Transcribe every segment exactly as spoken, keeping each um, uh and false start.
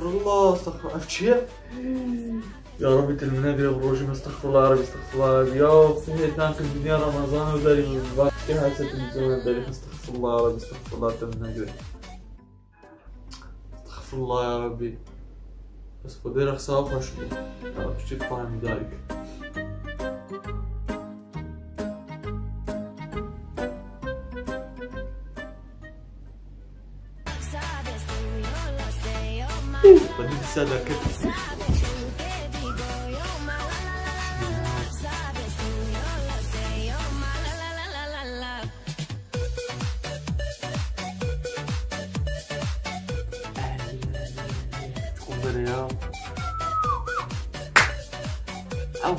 Allah, estağfurullah. Ev çi ye? Ya Rabbi, til min negire bi rojî me, estağfurullah ya Rabbi, estağfurullah ya Rabbi. Ya, sihê tankin dinya Ramazan û derî, başka her şey televizyon derî, estağfurullah ya Rabbi, estağfurullah, til min negire. Estağfurullah ya Rabbi. Bes Xwedê rexsa xweş bû. Ya Rabbi, çi fahmî darik. Xwedî dîsa derket. Çiqûn bere ya. Ew.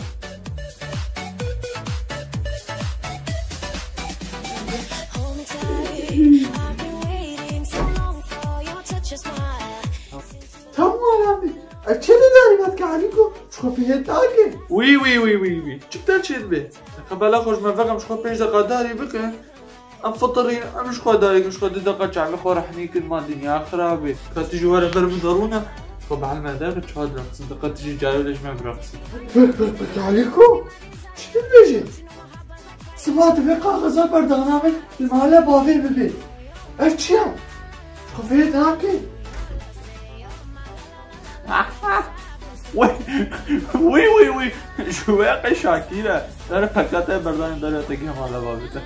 Tamam abi. Ev çi li darî vat ki Alîko? Ji xwe fihêt nake. Wî, wî, wî, wî, wî. Çi der çê dibe? Qebala xwe ji me vekim, ji xwe pênc deqa darî bikin. Em fitirîn, em ji xwe darî, ji xwe du deqa çavê xwe rehnî kin, ma dinya xirab e. Ka tu jî were ber min derûne, xwe behel me de, çawa direqsin, diqa tu jî carê wele ji me bireqsin. Pek, pek, pek, Alîko, çi tu dibêjî? Siba divê kaxiza berdana min li mala bavê bibe. Ev çi ye? Xwe fêr nake. Wî, wî, wî, wî. Ji wê qey Şakîr e. Dere pekate berdanê dere te gihê mala bavê te.